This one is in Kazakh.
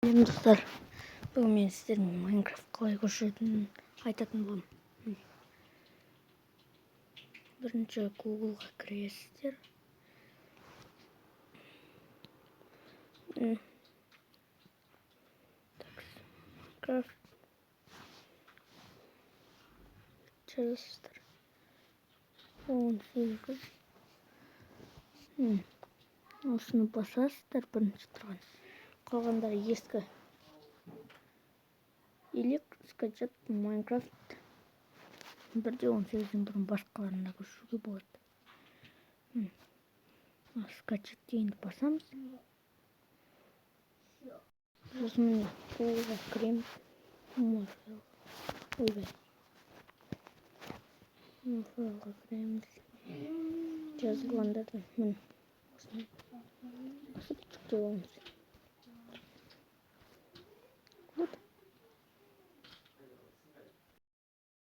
Сәлем, достар! Бүгін мен сіздермен Майнкрафт қалай көшіретінін айтатын боламын. Міне. Бірінші Гуглға кіресіздер. Так, Майнкрафт жазасыздар. 18. Осыны басасыздар, бірінші тұрған. Қалғандары ескі. Или скачать Майнкрафт 1.18-ден бұрын басқаларына көшіруге болады. Скачать дегенді басамыз. Сосын, міне, Гуглға кіреміз. Ойбай. Файлға кіреміз. Жазылғандардан, міне, осыны басып, жүктеп аламыз.